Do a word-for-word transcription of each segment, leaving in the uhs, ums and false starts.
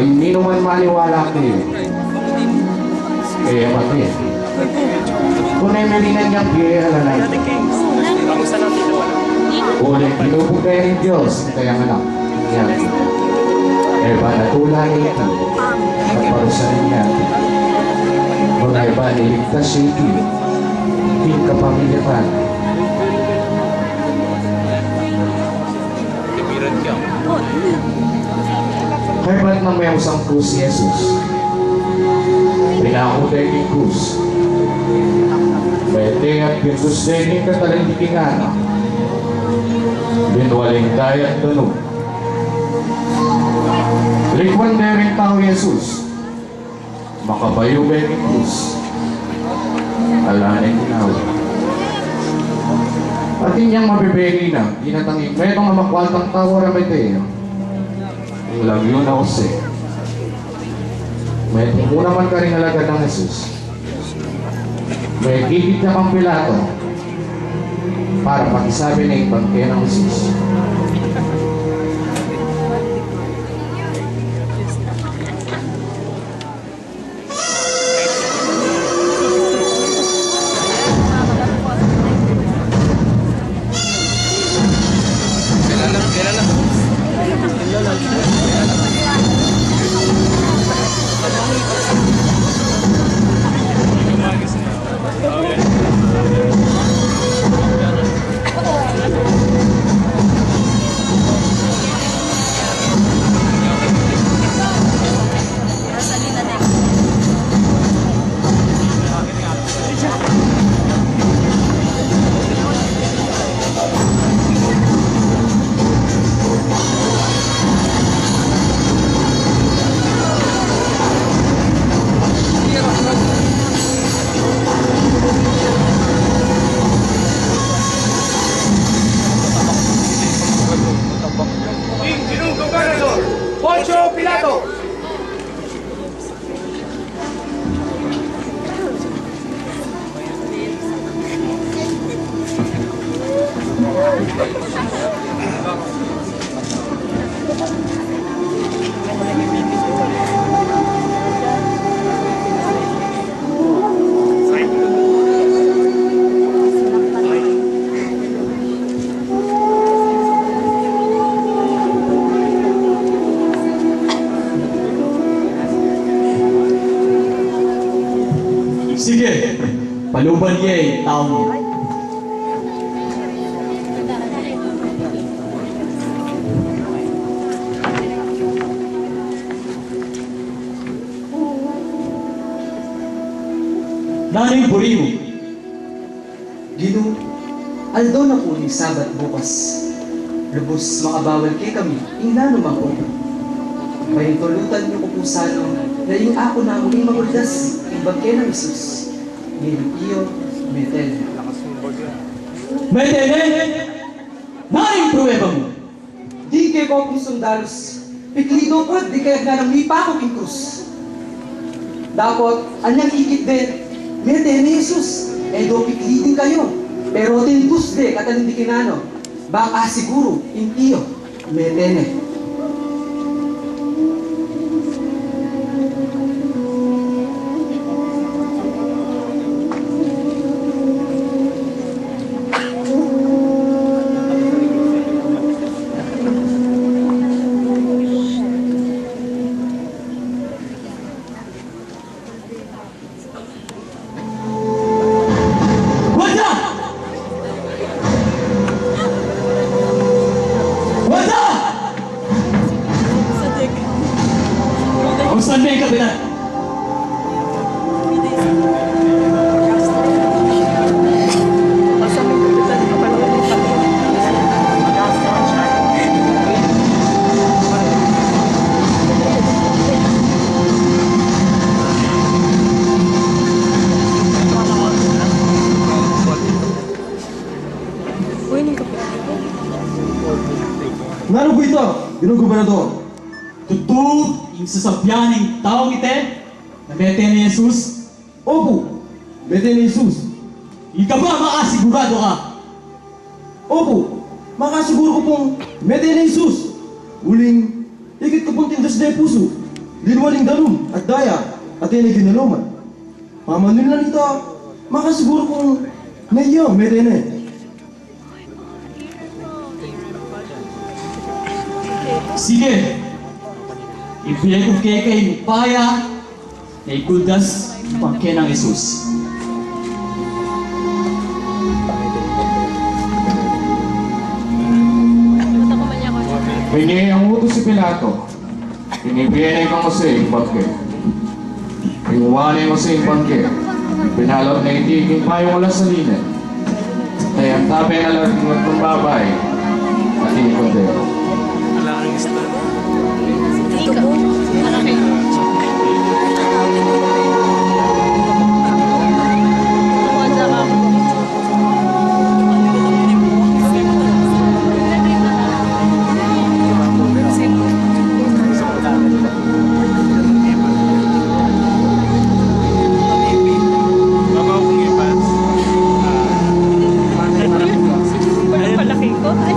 Ninuman maniwala kaya, e ya mate. Nune merinan yang pie, ala na. Uling tinupug kaya ning Dios ing kayang Anak, ing Anak. E ba natulan iti, at parusa na ning Anak. Nune ba niligtas ya iti king kapamilatan. Kaybat nang meusang krus i Jesus, pinako de king krus. Mete at pindus de ing katalingding king anak, binwaling dayat danum. Likuan de ring tau i Jesus, makabayu be king krus, ala ne ginawa. At inyang mabebeni na, dinatang ing metung a makualtang tau a mete, ing lagyu na Jose. Metung mu naman karing alagad nang Jesus, mekikit ya kang Pilato para pakisabi ne ing bangke nang Jesus. Ing Ginung Gobernador, Poncio Pilato. Sige, paluban ye ing taung iti. Nanu ing buri mu? Ginu, aldo na pu ning Sabat bukas. Lubus makabawal kekami ing nanumang obra. Paintulutan yu ku pu sana, na ing aku namu ing maguldas king bangke nang Jesus. Ngeni iyo, mete ne. Mete ne? Nanu ing prueba mu? Ding kekong sundalus, pikli do ku at dikayag na nang mipaku king krus. Dapot anyang ikit de, mete ne i Jesus, e do pikli ding kayu, pero tindus de katalingding king anak, bang asiguru ing iyo, mete ne. Wata! Wata! Kumusta na ing kapitan? Nanu pu ita, Ginung Gobernador? Tutu ing sasabian ning taung iti na mete ne i Jesus? Opu, mete ne i Jesus. Ika ba makasiguradu ka? Opu, makasiguru ku pung mete ne i Jesus. Uling ikit ku pung tindus de pusu. Linwa ning danum at daya, at e ne ginaluman. Pamanuin la nita, makasiguru kung ne ya, mete ne. Sige, ibie ku keka ing upaya na ikuldas king pangke nang Jesus. Binye nang utus i Pilato, ibie ne kang Jose ing pangke. Kinuwa ne kang Jose ing pangke, pinalau ne iti king payung alang salinen. Tayang tape na la ring babai at ing kordero. Palaki ko. Ay.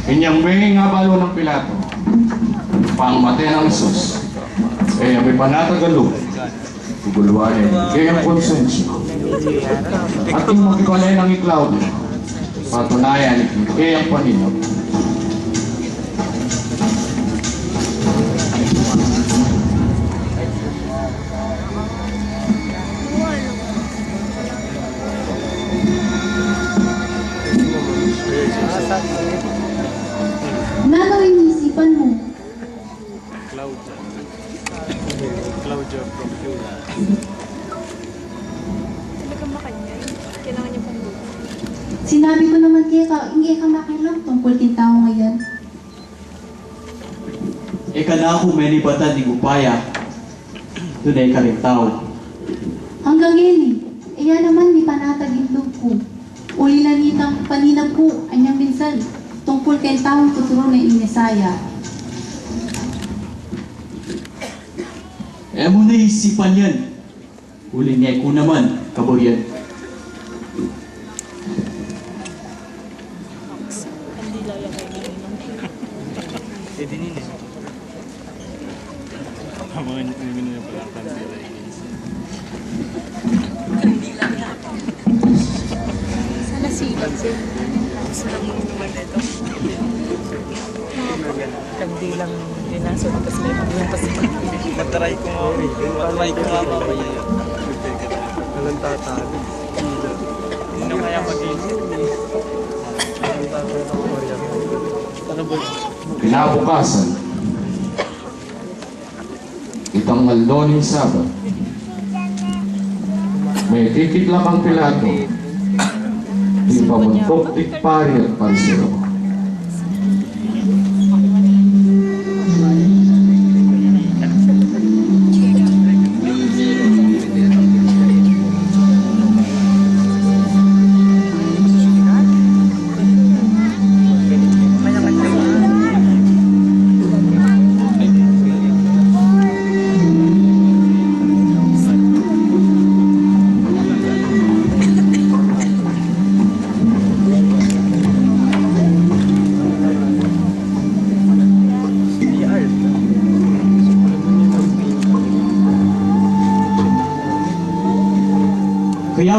Inyang menging abalu nang Pilato, pangmate nang Jesus, e ya mipanatag a lub, guguluan ne ing kayang konsensya. At ing makipale nang i Claudio, patunayan ing kayang paninap. Nanu ing isipan mu? Claudia. Claudia Procula. Talagang makanyan. Kailangan niya pang luto. Sinabi ku naman keka, ing e ka makialam tungkul king taung ayan. E kanaku menibatan ing upaya tune karing tau. Anggang ngeni, e ya naman mipanatag ing lub ku. Uli na nitang paninap ku anyang minsan tungkul keng taung tuturu ne ing Mesaya. E mu na isipan yan. Uling e ku naman kaburian. E, di nini. Ang mga nagmimino na pala ang kandila, eh. Sana sipat din. Gusto lang mo naman ito. Kandilang linaso, tapos may paglupas. Matry ko nga, matry ko nga mamaya yun. Walang tatago. Hindi na kaya mag-isip. Walang tatago. Ano ba? Kinabukasan, itang aldo ning Sabat, mekikit la kang Pilato king pamuntuk ding pari at Pariseo.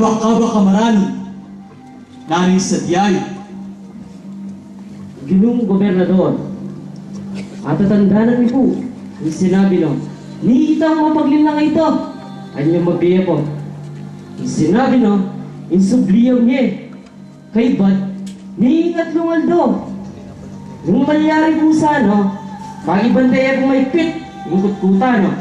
Baka, baka maranu. Nanu ing sadya yu? Ginung Gobernador, atatandanan mi pu ing sinabi no, ning itang mapaglinlang a ita, anyang mabie pa. Ing sinabi no, ing sublian ye kaybat ning atlung aldo. Nung malyari pu sana, makibante ye pung maipit ing kutkutan na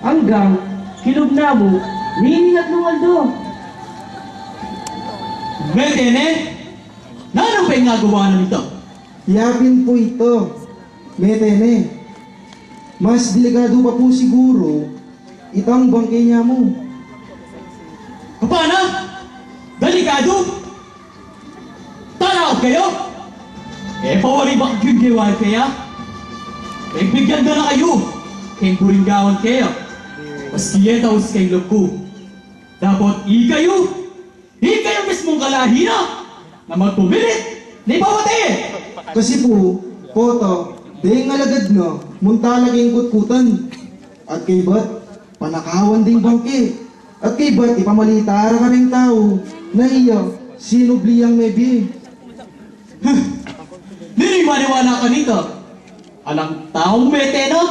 anggang kilub na mu ning atlung aldo. Mete ne, nanu pa ing agawa na nita? Yapin pu ita, mete ne. Mas delikadu pa pu siguru itang bangke na mu. Kapana? Delikadu? Tana, kayu? E pa wari ba ing gewa yu kaya? Pepigyan da na kayu keng buring gawan keya. Maski e taus keng lub ku. Dapat ikayu, ikayu mismung kalahi na, na magpumilit ning pamate. Kasi pu, Koto, deng alagad na munta la keng kutkutan. At kaybat, panakawan ding bangke. At kaybat, ipamalita ra kareng tau na iya sinubli yang mebie. Huh! Ninu ing maniwala kanita? Alang taung mete na,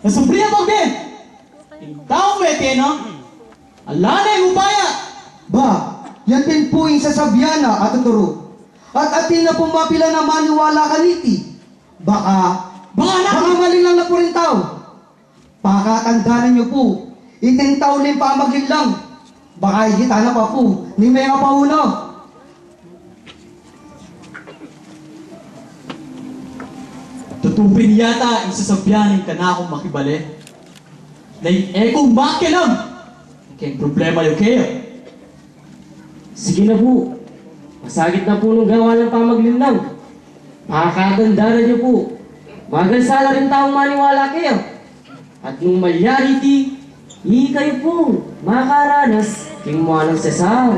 na subli yang mebie. Ing taung mete na, ala neng upaya. Ba, yan pin pu ing sasabian na a tuturu. At atin na pung mapilan a maniwala kaniti. Baka, baka na, baka malinlang na pu ring tau. Pakatandanan yu pu, iting tau ning pamaglinlang, baka ikit na pa pu ning mengapauna. Tutu pin yata ing sasabian ning kanakung makibale, na ing e ku makialam keng problema yu keya. Sige na pu. Masakit na pu nung gawa nang pamaglinlang. Pakatandanan yu pu, magansa la ring taung maniwala keya. At nung malyari iti, ikayu pung makaranas king muanang sasar.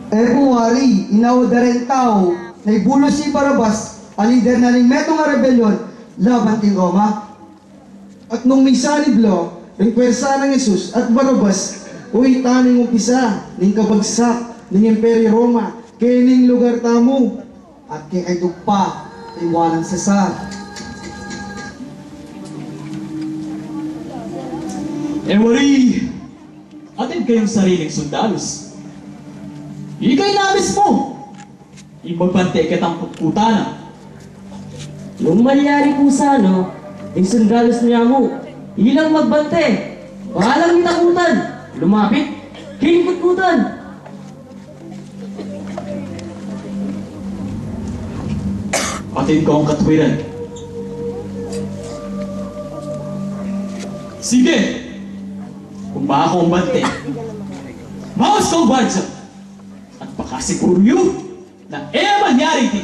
E pu wari, inawa da reng tau na ibulus i Barabas a lider na ning metung a rebelyon laban king Roma. At nung misanib la ring pwersa nang Jesus at Barabas, o ita ning umpisa ning kabagsak ning Imperyu Roma kening lugar tamu at kekayutu pa ning muanang sasar. E wari, atin kayung sariling sundalus. Ikayu na mismu ing magbante ketang kutkutan na. Nung malyari pu sana, ing sundalus na mu, ilang magbante, baka lang mitakutan lumapit king kutkutan. Atin kong katwiran. Sige, kung baka kong bante, maus kong gwardiya, at pakasiguru yu na e malyari iti.